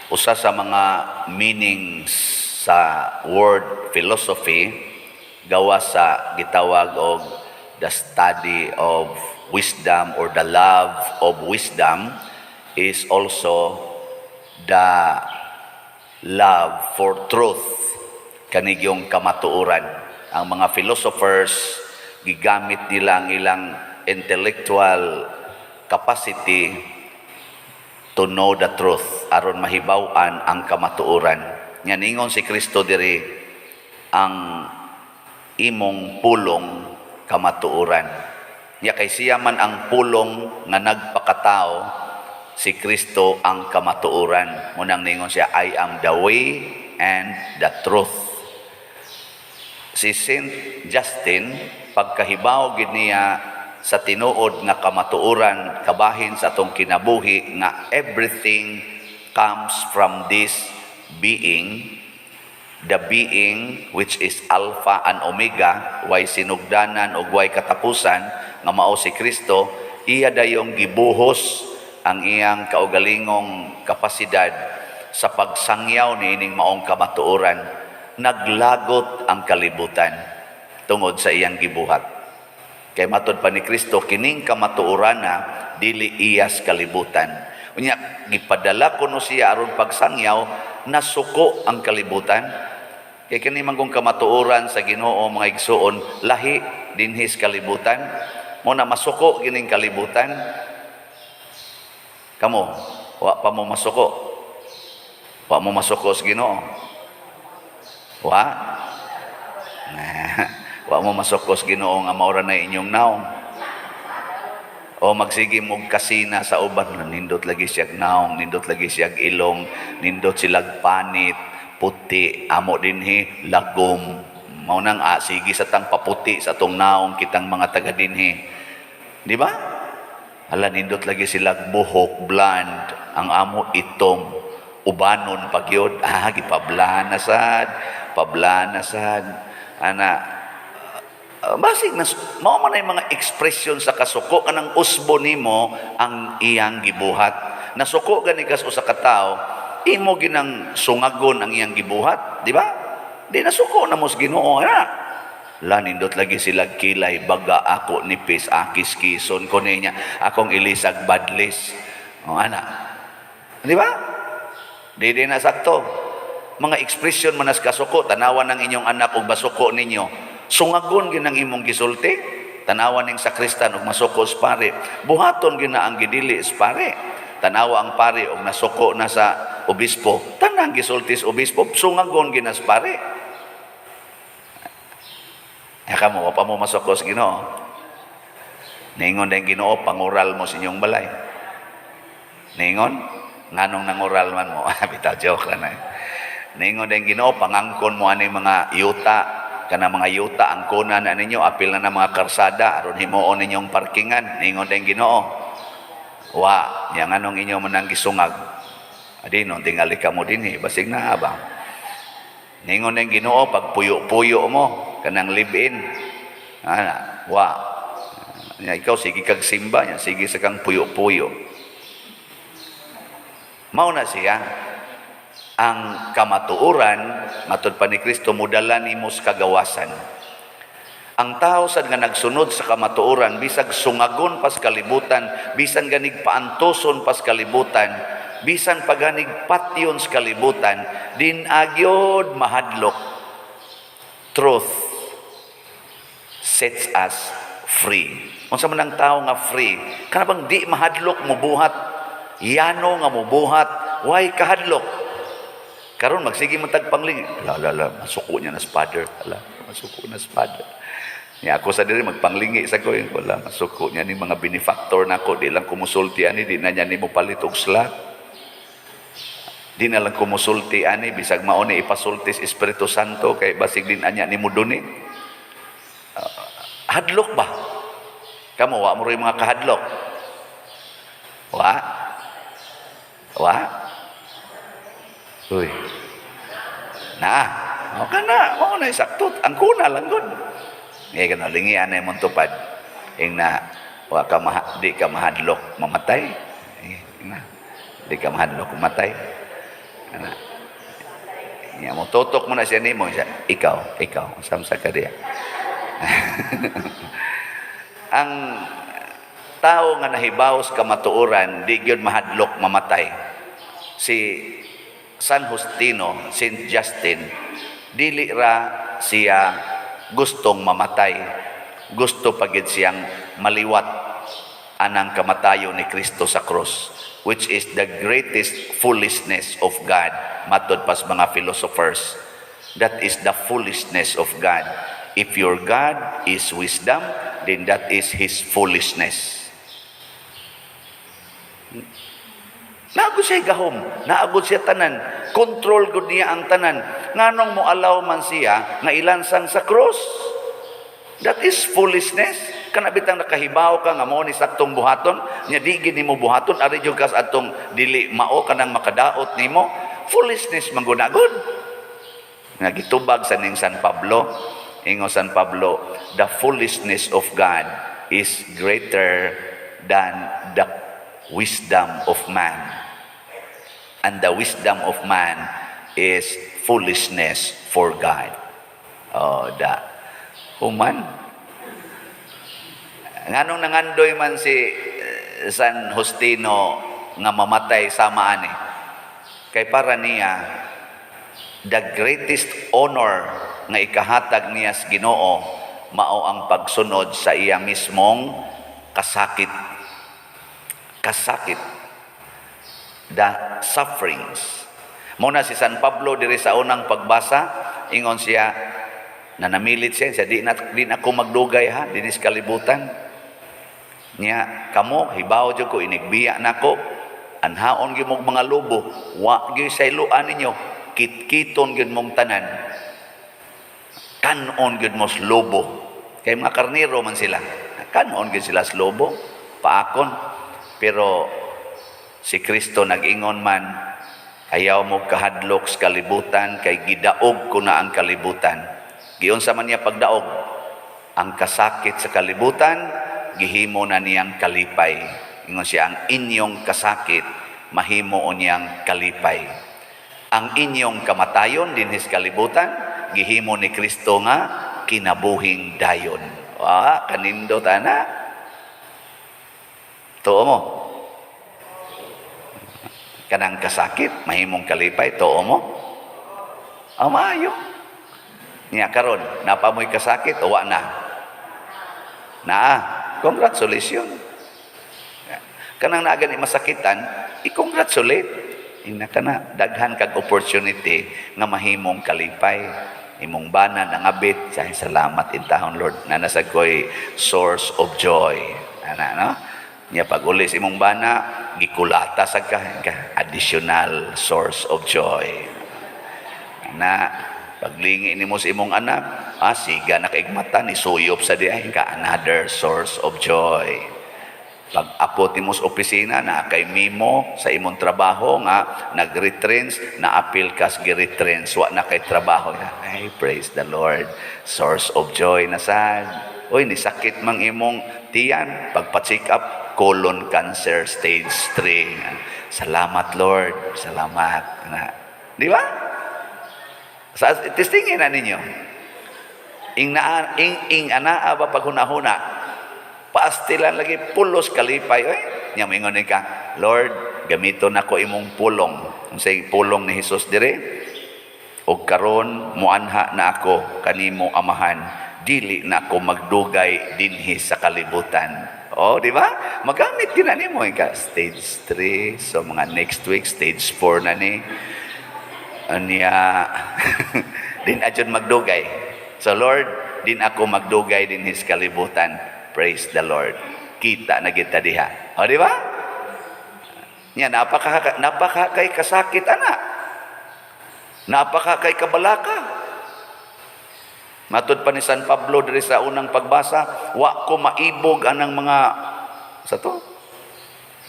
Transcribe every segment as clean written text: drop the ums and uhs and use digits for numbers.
Usa sa mga meanings sa word philosophy gawa sa gitawag og the study of wisdom or the love of wisdom is also the love for truth, kanigyong kamatuoran. Ang mga philosophers, gigamit nila ang ilang intellectual capacity to know the truth aron mahibaw-an ang kamatuoran. Nga ningon si Kristo diri, ang imong pulong kamatuoran. Nya kay siya man ang pulong nga nagpakatao, si Kristo ang kamatuoran. Munang ningon siya, "I am the way and the truth." Si Saint Justin, pagkahibaw gid niya sa tinuod nga kamatuoran kabahin sa atong kinabuhi nga everything comes from this being, the being which is Alpha and Omega, way sinugdanan ug way katapusan, nga mao si Kristo, iya dayong gibuhos ang iyang kaugalingong kapasidad sa pagsangyaw niining maong kamatuoran. Naglagot ang kalibutan tungod sa iyang gibuhat. Kay matod pa ni Kristo, kining kamatuoran na dili iyas kalibutan. Unya gipadala kuno siya aron pagsangyaw, nasuko ang kalibutan. Kay kini man kung kamatuoran sa Ginoo, mga igsuon, lahi dinhi sa kalibutan. Mo na masuko kining kalibutan. Kamo, wa pa mo masuko. Wa mo masuko sa Ginoo. Wa? Nah, wa mo masuko sa Ginoo nga maura na inyong naong. O magsige mo kasina sa uban, nindot lagi siyag naong, nindot lagi siyag ilong, nindot silag panit, puti, amo dinhi, lagom. Mao nang sige sa tang paputi sa atong naong kitang mga taga dinhi. Di ba? Hala, nindot lagi silag buhok, blonde, ang amo itom, ubanon pagyod, gipablana sad, pablana sad. Ana, basig nas mao man ay mga ekspresyon sa kasuko kanang usbo nimo ang iyang gibuhat. Nasuko gani kas usa ka tawo, imo ginang sungagon ang iyang gibuhat, di ba? Di nasuko na mo sa Ginoo ha. La, nindot lagi sila kilay, baga ako nipis, akis kison ko niya, akong ilisag badlis. O ana. Di ba? Di di na sakto. Mga ekspresyon man as kasuko, tanawan ng inyong anak og basuko ninyo. Sungagon ginang imong gisulti, tanawan ning sakristan og masuko sa pare. Buhaton gina ang gidili sa pare. Tanawa ang pare og nasuko na sa obispo. Tanang gisulti sa obispo, sungagon gina sa pare. Ya kamo, wa pa mo masuko sa Ginoo. Ningon din Ginoo, pangural mo sa inyong balay. Ningon, nganong nangural man mo? Bitaw, joke lang na. Ningon din Ginoo, pangangkon mo ani mga yuta, kana mga yuta angkonan na ninyo, apil na na mga karsada aron himuon ninyong parkingan. Ningon din Ginoo. Wa, yang anong inyo man ang gisungag. Adi no tingali ka mo dinhi, basig na ba? Ningon din Ginoo, pag puyo-puyo mo kanang live-in. Ana, wa. Nya ikaw sige kag simba nya, sige sa kang puyo-puyo. Mao na siya ang kamatuoran, matod pa ni Kristo, mudala nimo sa kagawasan. Ang tao sad nga nagsunod sa kamatuoran, bisag sungagon pas kalibutan, bisan ganig paantoson pas kalibutan, bisan paganig patyon sa kalibutan, din agyod mahadlok. Truth sets us free. Unsa man ang tao nga free? Kana bang di mahadlok mubuhat, yano nga mubuhat, way kahadlok. Karon magsige man tag pangling. La la la, masuko niya na sa father. Ala, masuko na sa father. Niya ako sa diri magpanglingi sa ko, wala masuko niya ni mga benefactor nako, di lang kumusulti ani, di na niya nimo palit og slot. Di na lang kumusulti ani bisag mao ni ipasulti sa Espiritu Santo kay basig din anya nimo donate. Hadlok ba? Kamo wa mo rin mga kahadlok. Wa? Wa? Uy. Na, o ka na, mao na sakto, ang kuna lang gud. Ngay kana lingi anay mong tupad. Ing na wa ka maha, di ka mahadlok mamatay. Eh, na, di ka mahadlok mamatay. Ana. Nya mo tutok mo na siya nimo siya. Ikaw, ikaw, samsa ka diya. Ang tao nga nahibaw sa kamatuoran, di gyud mahadlok mamatay. Si San Justino, Saint Justin, dili ra siya gustong mamatay. Gusto pa gid siyang maliwat anang kamatayon ni Kristo sa krus, which is the greatest foolishness of God, matod pas mga philosophers. That is the foolishness of God. If your God is wisdom, then that is His foolishness. Naa gud siya gahom, naa gud siya tanan, control gud niya ang tanan. Nganong mo allow man siya nga ilansang sa cross? That is foolishness. Kana bitang nakahibaw ka nga mao ni saktong buhaton, nya di gid nimo buhaton, ari jud kas atong dili mao kanang makadaot nimo. Foolishness man gud na gud. Nga gitubag sa ning San Pablo, ingon San Pablo, "The foolishness of God is greater than the wisdom of man. And the wisdom of man is foolishness for God." Oh, da. Human. Nganong nangandoy man si San Justino nga mamatay sama ani? Kay para niya, the greatest honor nga ikahatag niya sa Ginoo mao ang pagsunod sa iya mismong kasakit. Kasakit. The sufferings. Muna si San Pablo diri sa unang pagbasa, ingon siya, nanamilit siya, siya di na ako magdugay ha, dinis kalibutan. Nya kamo hibaw jud ko inigbiya nako, anhaon gyud mong mga lobo, wa gyud sayloan ninyo, kitkiton gyud mong tanan. Kanon gyud mo sa lobo. Kay mga karnero man sila. Kanon gyud sila sa lobo, paakon. Pero si Kristo nag-ingon man, "Ayaw mo kahadlok sa kalibutan kay gidaog ko na ang kalibutan." Giunsa man niya pagdaog? Ang kasakit sa kalibutan, gihimo na niyang kalipay. Ingon siya, "Ang inyong kasakit, mahimo niyang kalipay. Ang inyong kamatayon dinhis kalibutan, gihimo ni Kristo nga kinabuhing dayon." Ah, kanindot ana. Tuo mo? Kanang kasakit, mahimong kalipay, tuo mo? Ah, maayo. Niya karon, naa pa mo'y kasakit o wa na? Naa, congratulations. Kanang naa gani masakitan, i-congratulate. Ina ka na, daghan kag opportunity nga mahimong kalipay. Imong bana nangabit, say, "Salamat intahon, Lord, na nasa ko'y source of joy." Ana, no? Nya pag uli sa imong bana, gikulata sa ka, additional source of joy. Na paglingi nimo sa imong anak, ah, siga na kaig mata ni suyop sa diay ka, another source of joy. Pag apot nimo sa opisina, na kay memo sa imong trabaho nga nag-retrench, na appeal kas gi-retrench, wa na kay trabaho. Ay, praise the Lord. Source of joy na sad. Uy, ni sakit mang imong tiyan, pagpa-check up, colon cancer stage 3. Salamat, Lord. Salamat. Na. Di ba? Sa testingin na ninyo. Ing naa ing ing anaa ba paghuna-huna? Paastilan lagi pulos kalipay oy. Nya moingon ni ka, "Lord, gamiton nako imong pulong." Unsay pulong ni Hesus dire? "Og karon muanha na ako kanimo, Amahan, dili na ako magdugay dinhi sa kalibutan." Oh, di ba? Magamit din na nimo ka stage 3. So mga next week stage 4 na ni. Anya din adyon magdugay. "So Lord, din ako magdugay dinhi sa kalibutan. Praise the Lord. Kita na kita diha." O, di ba? Nya napaka napaka kay kasakit ana. Napaka kay kabalaka. Matud pa ni San Pablo diri sa unang pagbasa, wa ko maibog anang mga sa to.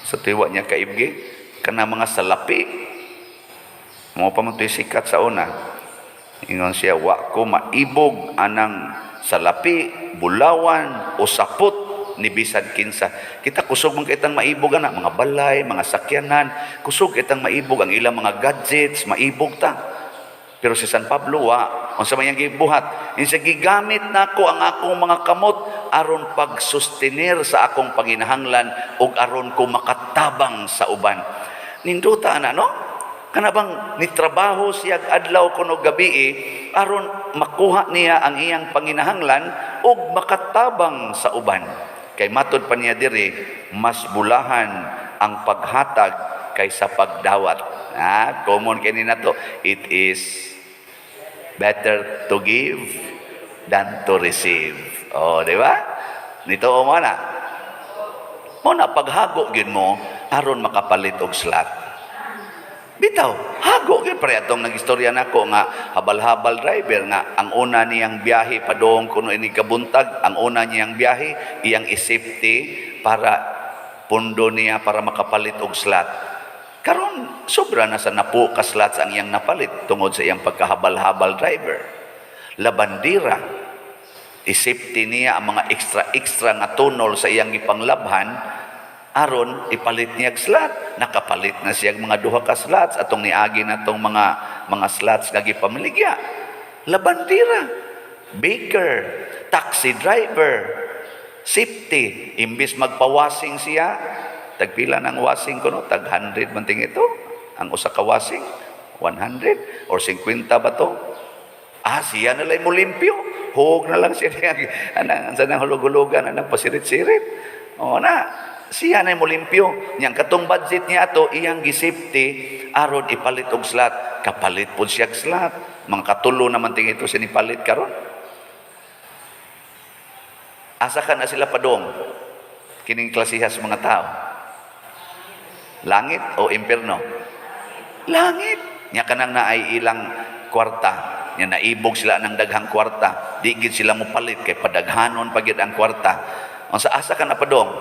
Sa tiwa niya kaibgi kana mga salapi. Mo pa man to'y sikat sa una. Ingon siya, "Wa ko maibog anang salapi, bulawan o sapot ni bisan kinsa. Kita kusog man kitang maibog ana, mga balay, mga sakyanan, kusog kitang maibog ang ilang mga gadgets, maibog ta. Pero si San Pablo wa, unsa man iyang gibuhat? Insa gigamit nako ang akong mga kamot aron pagsustenir sa akong panginahanglan ug aron ko makatabang sa uban. Nindota ana, no? Kana bang nitrabaho siya adlaw kuno gabi aron makuha niya ang iyang panginahanglan ug makatabang sa uban. Kay matod pa niya diri, mas bulahan ang paghatag kaysa pagdawat. Ah, common kini nato. It is better to give than to receive. Oh, di ba? Nito mo na. Mo na paghago gyud mo aron makapalit og slot. Bitaw, hago gyud pre atong nagistorya nako nga habal-habal driver nga ang una niyang biyahe padung kuno ini kabuntag, ang una niyang biyahe iyang i-safety para pundo niya para makapalit og slot. Karon sobra na sa napo ka slots ang iyang napalit tungod sa iyang pagkahabal-habal driver. Labandira, i-safety niya ang mga extra-extra nga tunol sa iyang gipanglabhan aron ipalit niya og slot. Nakapalit na siya og mga duha ka slots atong niagi na tong mga slots nga gipamiligya. Labandira, baker, taxi driver, safety. Imbis magpawasing siya, tagpila ng wasing kuno, tag 100 man ting ito. Ang usa ka wasing, 100 or 50 ba to? Ah, siya na lang mo limpyo. Hug na lang siya niya. Anang, sa nang hulug-hulugan, anang pasirit-sirit. O na, siya na mo limpyo. Niyang katong budget niya ato, iyang gisafety, aron ipalit og slot. Kapalit po siya og slot. Mga katulo naman ting ito siya nipalit karon. Asa ka na sila padong? Kining klasihas mga tao. Langit o impierno? Langit. Nya kanang naay ilang kwarta. Nya naibog sila ng daghang kwarta. Di gid sila mopalit kay padaghanon pa gid ang kwarta. Unsa, asa ka na padong?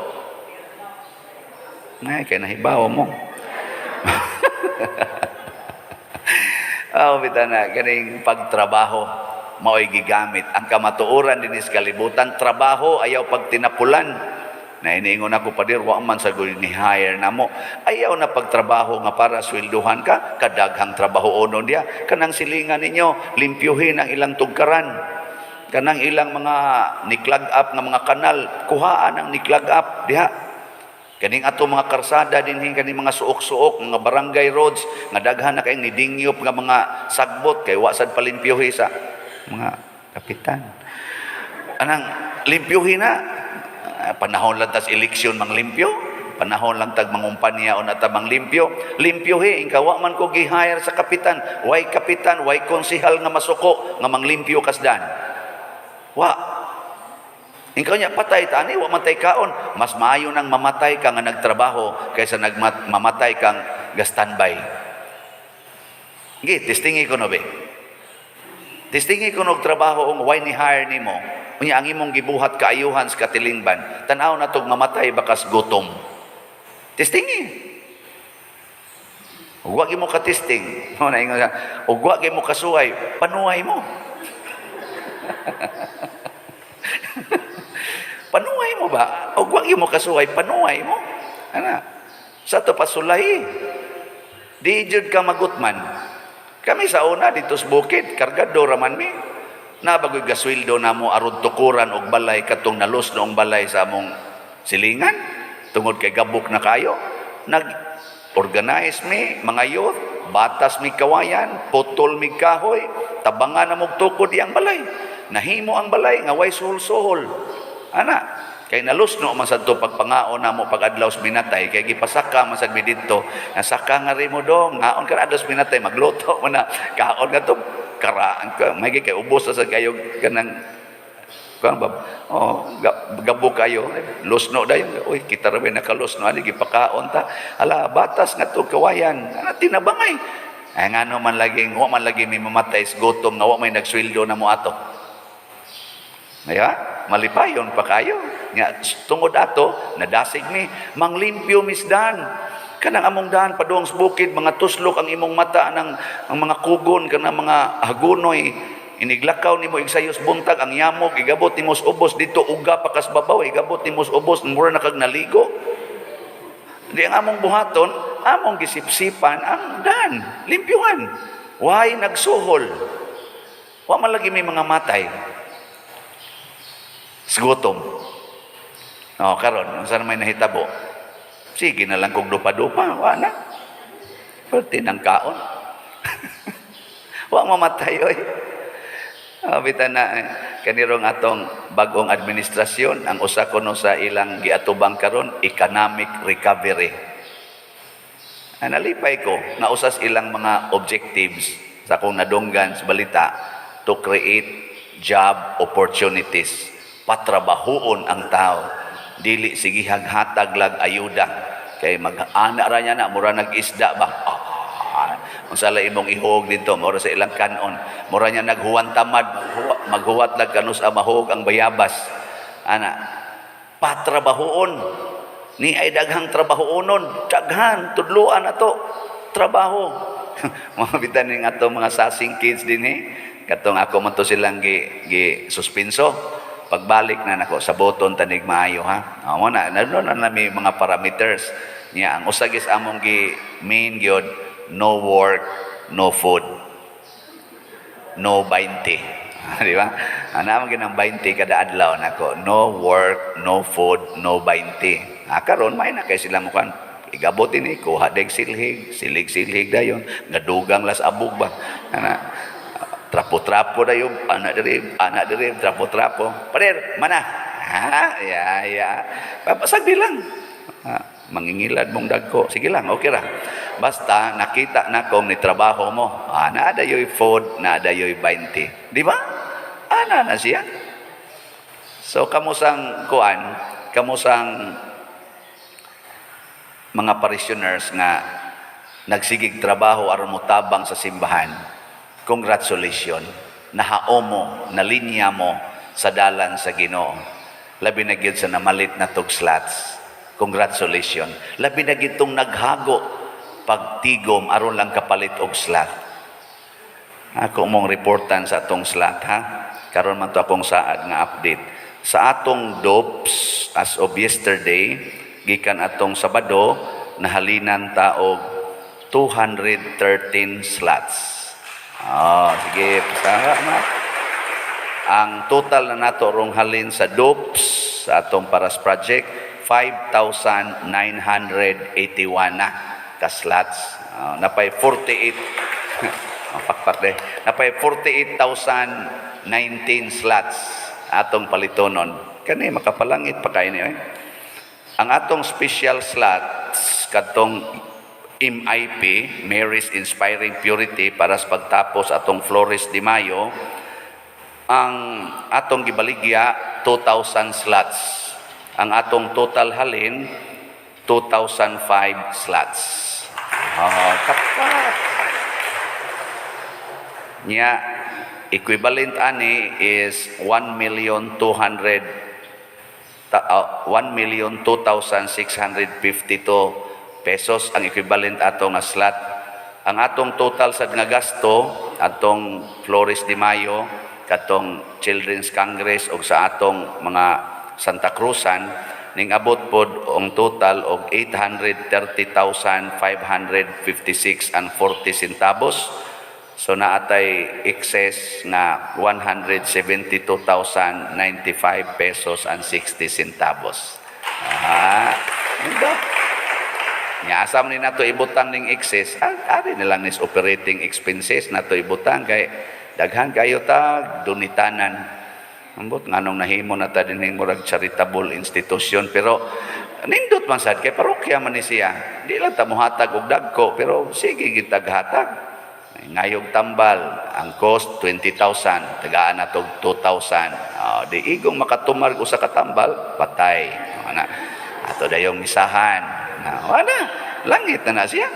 Ay, kay nahibaw mo. Oh, bitaw na ganing pagtrabaho mao'y gigamit ang kamatuoran dinhi sa kalibutan. Trabaho, ayaw pagtinapulan. Na iniingon ako, "Pader, wa man sa ni hire namo." Ayaw na pagtrabaho nga para swelduhan ka. Kadaghang trabaho ono diya. Kanang silingan ninyo, limpyuhin ang ilang tugkaran, kanang ilang mga ni-clog up nga mga kanal, kuhaan ang ni-clog up diha. Kaning ato mga karsada dinhi, kaning mga suok-suok, mga barangay roads nga daghan na kayong nidingyop nga mga sagbot kay wa sad palimpyuhi sa mga kapitan. Anang limpyuhi na. Ah, panahon lang tas eleksyon manglimpyo, panahon lang tag mangumpanya o nata manglimpyo, limpyuhi. Inka wa man ko gi-hire sa kapitan, way kapitan, way konsehal nga masuko nga manglimpyo kasdan. Wa. Ikaw niya, patay tani, wa man tay kaon. Mas maayo nang mamatay ka nga nagtrabaho kaysa nagmat mamatay kang ga-standby. Gi, testingi ko no be. Testingi ko nog trabaho ang way ni hire nimo. Unya ang imong gibuhat kaayuhan sa katilingban. Tan-aw na tog mamatay bakas gutom. Testingi. Ug wa mo ka-testing. Mo na ingon siya, ug wa mo kasuway, panuway mo. Panuway mo ba? O wa mo kasuway, panuway mo. Ana. Sa to pasulay. Di jud ka magutman. Kami sa una dito sa bukid, kargado raman mi. Nabagoy gasweldo na mo aron tukuran og balay katong nalos noong balay sa among silingan. Tungod kay gabok na kayo. Nag-organize mi, mga youth, batas mi kawayan, putol mi kahoy, tabangan na mog tukod iyang balay. Nahimo ang balay nga way suhol-suhol. Ana, kay nalusno man sad to pagpangaon namo pag adlaw sa minatay kay gipasaka man sad mi didto. Nasaka nga rin mo dong, ngaon ka na adlaw sa minatay, magluto man na kaon nga to karaan ka may kay ubos sa kayo kanang kuan ba, oh, gabo kayo, lusno dayon. Uy, kita ra nakalusno ani, gipakaon ta. Ala, batas nga to kawayan ana, tinabangay ay ngano man lagi wa man lagi may mamatay sa gutom nga wa may nagsweldo na mo ato. Kaya, malipayon pa kayo. Nga, tungod ato, nadasig ni, manglimpyo misdan. Kanang among daan padung sa bukid, mga tuslok ang imong mata ng ang mga kugon, kanang mga hagunoy. Iniglakaw nimo igsayos buntag ang yamog, igabot nimo sa ubos dito uga pa kas babaw, igabot nimo sa ubos mura na kag naligo. Di ang among buhaton, among gisipsipan ang dan, limpyuhan. Why nagsuhol? Wa man lagi may mga matay. Sa gutom. Oh, karon unsa na may nahitabo? Sige na lang kog dupa-dupa, wa na. Pwerte ng kaon. Wa mamatay oy. Ah, bita na eh, kanirong atong bagong administrasyon, ang usa kuno sa ilang giatubang karon, economic recovery. Ah, nalipay ko nga usas ilang mga objectives sa akong nadunggan sa balita, to create job opportunities, patrabahuon ang tao, dili sige hatag lag ayuda, kay mag-ana ra niya na mura nag-isda ba. Ah, unsa la imong ihog dito, mura sa ilang kanon, mura niya naghuwan tamad, maghuwat lag kanus a mahog ang bayabas ana. Patrabahuon ni ay daghang trabahoonon, daghan tudluan ato trabaho. Mga bitan ning ato mga sasing kids dinhi, katong ako man to silang gi suspenso, pagbalik na nako sa boton tanig maayo ha. Amo na na na nami mga parameters niya. Ang usa gis among gi main gyud, no work, no food, no 20, di ba? Ana man ginang 20 kada adlaw nako, no work, no food, no 20. Ah, karon may na kay sila mukan igabot ini kuha deg silhig, silig-silhig dayon, ngadugang las abog ba. Ana trapo-trapo dayon, ana diri trapo-trapo. Pader, mana. Ha, ya ya. Sagdi lang. Ah, mangingilad mong dagko. Sige lang, okay ra. Basta nakita na kong ni trabaho mo. Ah, naa dayoy food, naa dayoy 20. Di ba? Ana na siya. So kamusang kuan, kamusang mga parishioners nga nagsigig trabaho aron motabang sa simbahan. Congratulations. Nahaom mo, nalinya mo sa dalan sa Ginoo. Labi na gyud sa namalit na tog slots. Congratulations. Labi na gyud tong naghago pagtigom aron lang kapalit og slot. Ako mong reportan sa atong slot ha. Karon man to akong saad nga update. Sa atong dopes as of yesterday, gikan atong Sabado, nahalinan ta og 213 slots. Ah, sige, salamat. Ang total na nato rong halin sa dopes sa atong Paras Project, 5,981 na ka-slots. Ah, napay 48 oh, pakpak de. Napay 48,019 slots atong palitonon. Kani makapalangit pa kay ni eh. Ang atong special slots kadtong MIP, Mary's Inspiring Purity, para sa pagtapos atong Flores de Mayo, ang atong gibaligya 2,000 slots. Ang atong total halin 2,005 slots. Oh, kapat. Nya equivalent ani is 1 million 200 1,002,652 pesos ang equivalent ato nga slot. Ang atong total sa nga gasto atong Flores de Mayo, katong Children's Congress ug sa atong mga Santa Cruzan, ning abot pod ang total og 830,556 and 40 centavos. So naatay excess nga 172,095 pesos and 60 centavos. Ah, nindot. Nya asa man ni nato ibutang ning excess? Ah, ari na lang nis operating expenses nato ibutang kay daghan kayo ta dunitanan. Ambot nganong nahimo na ta dinhing murag charitable institution, pero nindot man sad kay parokya man ni siya. Di lang ta mohatag og dagko, pero sige gitag hatag. Ngayog tambal, ang cost 20,000, tagaan na tog 2,000. Oh, di igong makatumar usa ka tambal, patay. Ana. Ato dayong misahan. Na, wala, langit na na siya.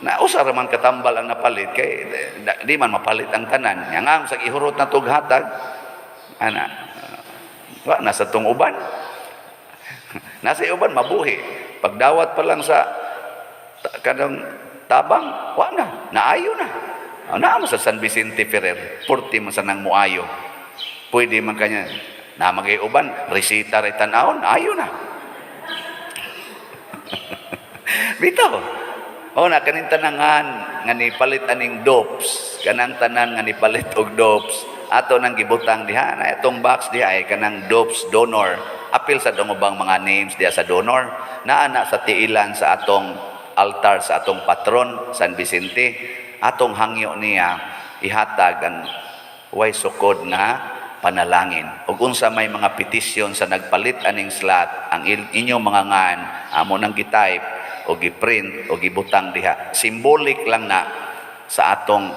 Na usa ra man katambal ang napalit kay di man mapalit ang tanan. Nya nga sa ihurot na tog hatag ana. Wa na sa tong uban. Nasa uban mabuhi. Pagdawat pa lang sa kanang tabang, wa na, naayo na. Oh, naa man sa San Vicente Ferrer, purti man sa nang muayo. Pwede man kanya, na magay uban, resita ray tan-awon, ayo na. Bitaw. O na kaning tanangan nga nipalit aning dopes, kanang tanan nga nipalit og dopes, ato nang gibutang diha na itong box diha ay kanang dopes donor. Apil sa dong ubang mga names diha sa donor. Naa na sa tiilan sa atong altar sa atong patron San Vicente. Atong hangyo niya ihatag ang way sukod nga panalangin. Ug unsa may mga petisyon sa nagpalit aning slot, ang inyong mga ngan amo nang gitype o giprint o gibutang diha. Symbolic lang na sa atong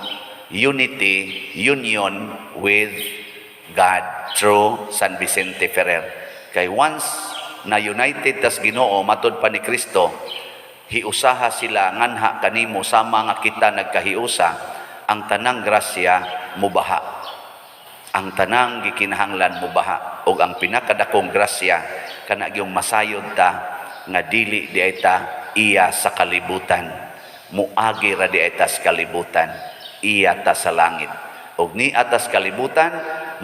unity, union with God through San Vicente Ferrer. Kay once na united tas Ginoo, matud pa ni Kristo, hiusaha sila nganha kanimo sama nga kita nagkahiusa, ang tanang grasya mubaha. Ang tanang gikinahanglan mubaha ug ang pinakadakong grasya kana gyung masayod ta nga dili di ay ta iya sa kalibutan, muagi ra di ay ta sa kalibutan, iya ta sa langit. Ug ni atas kalibutan,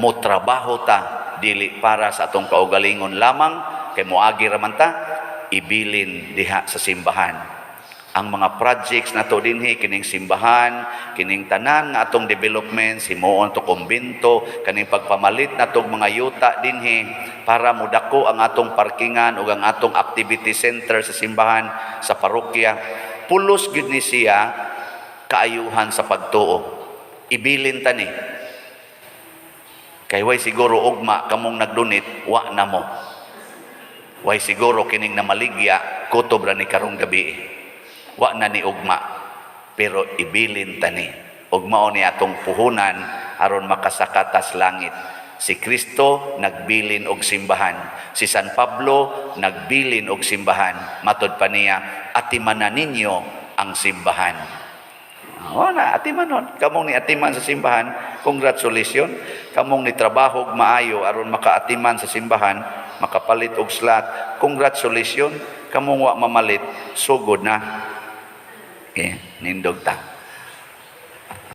mo trabaho ta dili para sa atong kaugalingon lamang, kay moagi ra man ta, ibilin diha sa simbahan ang mga projects nato dinhi, kining simbahan, kining tanan nga atong developments, himuon to kumbento, kaning pagpamalit natong mga yuta dinhi para mudako ang atong parkingan ug ang atong activity center sa simbahan, sa parokya. Pulos gyud ni siya kaayuhan sa pagtuo. Ibilin ta ni. Kay way siguro ugma kamong nagdonate, wa na mo. Way siguro kining namaligya, kutob ra ni karong gabi. Wa na ni ugma, pero ibilin tani. Ug mao ni atong puhunan aron makasakatas langit. Si Kristo nagbilin og simbahan. Si San Pablo nagbilin og simbahan. Matod pa niya, "Atimanan ninyo ang simbahan." O na, atimanon. Kamong ni atiman sa simbahan, congratulations. Kamong ni trabaho og maayo aron makaatiman sa simbahan, makapalit og slot, congratulations. Kamong wa mamalit, sugod na. Okay, nindog ta.